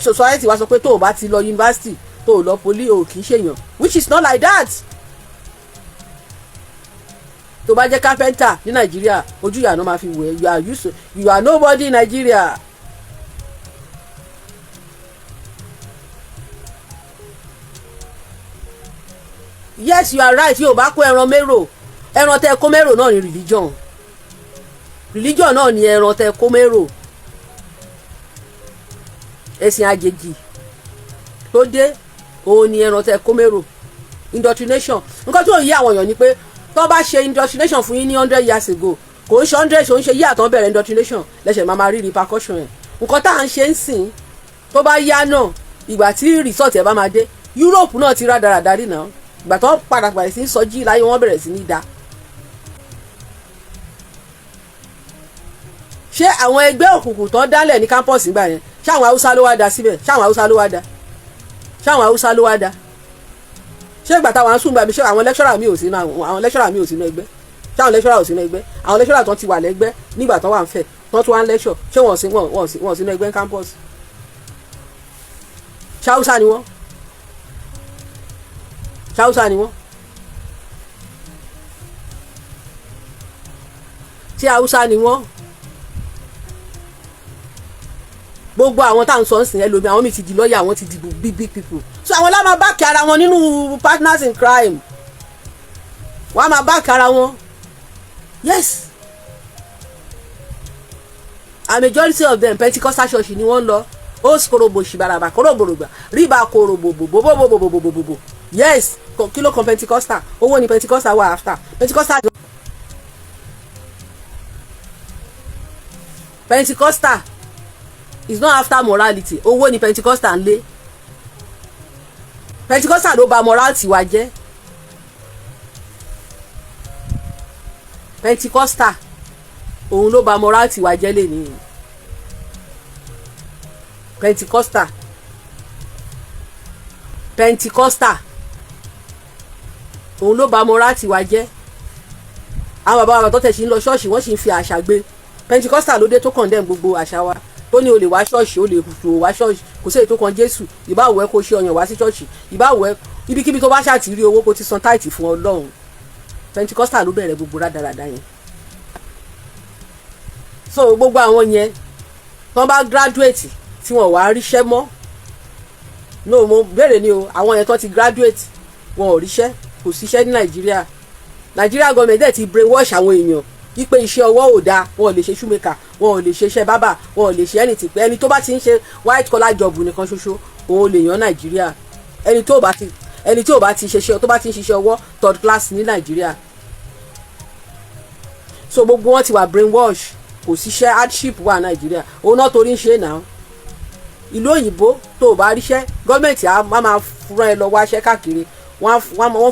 society wa sọ pé tó o bá ti lọ university, tó o lọ poly, o kì í ṣèyàn, which is not like that. Tó bá jẹ́ carpenter ní Nàìjíríà, ojú ìyànà máa fi wò ẹ́. You are used to, you are nobody in Nigeria. Yes, you are right. Yóò bá kó ẹran mérò, ẹran tẹ kó mérò náà ní religion. Religion náà ní ẹran tẹ kó mérò. Ẹ̀sìn àjèjì tó dé, òun ni ẹran tẹ kó mérò, indoctrination. Nǹkan tó yí àwọn èèyàn ni pé tó bá ṣe indoctrination fún yín ní 100 years ago, kò ń ṣe 100, ṣe ń ṣe yí àtọ́ bẹ̀rẹ̀ indoctrination lẹ́sẹ̀ máa máa rí repercussion ẹ̀. Nǹkan tá à ń ṣe ń sìn, tó bá yá náà, ìgbà tí result ẹ̀ bá máa dé. Europe náà ti rádaràda rí náà. Ìgbà tó padà bẹ̀rẹ̀ sí í sọjí láyé, wọ́n bẹ̀rẹ̀ sí ní da. Ṣé àwọn ẹgbẹ́ òkùnkùn tó dálẹ̀ ní campus nígbà yẹn, ṣé àwọn Haúsá ló wá da síbẹ̀? Ṣé àwọn Haúsá ló wá da? Ṣé àwọn Haúsá ló wá da? Ṣé ìgbà táwọn ń sùn gbà mí, ṣé àwọn lecturer mi ò sínú, àwọn lecturer mi ò sínú ẹgbẹ́? Ṣé àwọn lecturer ò sínú ẹgbẹ́? Àwọn lecturer tó ti wà lẹ́gbẹ́ nígbà tó wà ń fẹ̀, tó tún wá ń lecture, ṣé wọ́n sínú ẹgbẹ́ campus? Ṣé Haúsá ni wọ́n? Ṣé Haúsá ni wọ́n? Ṣé Haúsá ni wọ́n? Gbogbo àwọn tá à ń sọ ń sìn, ẹlòmíì, àwọn mi ti di lọ́ọ̀yà, àwọn ti di big big people. So àwọn lá máa back ara wọn nínú partners in crime. Wọ́n á máa back ara wọn. Yes, a majority of them, Pentecostal church ni wọ́n lọ. Ó korobo ṣìbàràbà koroborògbà ríba korobo bòbòbòbòbòbòbò. Yes, kí ló kan Pentecostal? Owó ni Pentecostal wà after. Pentecostal is not after morality. Owó ni Pentecostal ń lé. Pentecostal ló bà morality wa jẹ́. Pentecostal, òun ló bà morality wa jẹ́ lẹ́ni. Pentecostal, òun ló bà morality wa jẹ́. Àwọn bàbá wa tó tẹ̀ sí ń lọ ṣọ́ọ̀ṣì, wọ́n sì ń fi àṣà gbé. Pentecostal ló dé tó condemn gbogbo àṣà wa, tó ní o lè wá ṣọ́ọ̀ṣì, o lè tò wá ṣọ́ọ̀ṣì, kò sí èyí tó kan Jésù. Ìbáwọ̀ ẹ kó ṣe ọyàn wá sí ṣọ́ọ̀ṣì, ìbáwọ̀ ẹ ibikíbi tó bá ṣàtìrí rí owó kó ti san tithe fún Ọlọ́run. Pentecostal ló bẹ̀rẹ̀ gbogbo rádaràda yẹn. So gbogbo àwọn yẹn tó bá graduate tí wọn wá ríṣẹ́ mọ́, no, mo béèrè ni o, àwọn yẹn tó ti graduate, wọn ò ríṣẹ́, kò síṣẹ́ ní Nàìjíríà. Nàìjíríà gọọmenti dẹ̀ ti brainwash àwọn èèyàn wípé iṣẹ́ ọwọ́ ò dáa, wọn ò lè ṣe shoemaker, wọn ò lè ṣe iṣẹ́ bábà, wọn ò lè ṣe anything, pé ẹni tó bá ti ń ṣe white collar job nìkan ṣoṣo òun lè yàn Nàìjíríà. Ẹni tí ò bá ti ṣiṣẹ́, tó bá ti ń ṣiṣẹ́ ọwọ́, third class ní Nàìjíríà. So gbogbo wọn ti wà brainwash, kò síṣẹ́, hardship wà Nàìjíríà, òun náà torí ń ṣe náà. Ìlú òyìnbó, tó o bá ríṣẹ́, gọ́ọ̀mẹ̀ntì á máa rán ẹ lọ wáṣẹ́ káàkiri. Wọ́n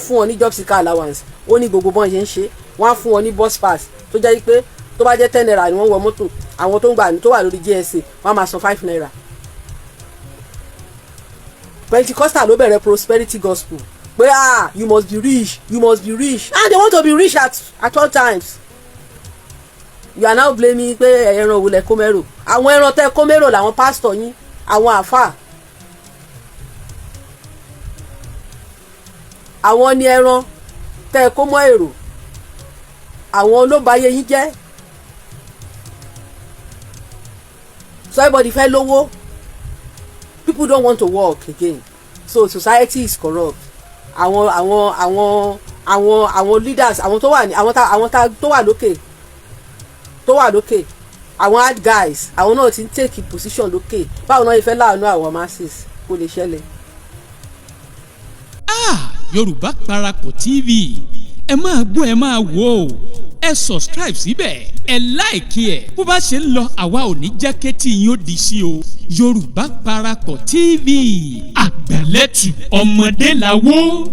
fún wọn ní job seeker allowance, ó ní gbogbo bọ́n ṣe ń ṣe. Wọ́n á fún wọn ní bus pass tó jẹ́ pé tó bá jẹ́ 10 naira ni wọ́n wọ mọ́tò, àwọn tó ń gbà tó wà lórí JSA, wọ́n á máa san 5 naira. Pentecostal ló bẹ̀rẹ̀ prosperity gospel pé, ah, you must be rich, you must be rich, and they want to be rich at all times. You are now blaming pé ẹran òwúlẹ̀ kó mẹ́rò. Àwọn ẹran tẹ́ kó mẹ́rò làwọn pásítọ̀ yín, àwọn àáfàá, àwọn ni ẹran tẹ́ kó mọ́ èrò, àwọn ló bà ayé yín jẹ́. So everybody fẹ́ lówó. People don't want to work again, so society is corrupt. Àwọn leaders, àwọn tó wà ní àwọn tá tó wà lókè, àwọn hard guys, àwọn náà ti ń take position lókè. Báwo náà ìfẹ́ láàánú àwọn masses kò lè ṣẹlẹ̀. Ah, Yorùbá Parapọ̀ TV, ẹ máa gbọ́, ẹ máa wò ó. Ẹ subscribe síbẹ̀, ẹ like ẹ̀. Bó bá ṣe ń lọ, àwa ò ní jẹ́ kétí yín ó di sí o. Yorùbá Parapọ̀ TV, àgbàlẹ́tù ọmọdé làwọ̀.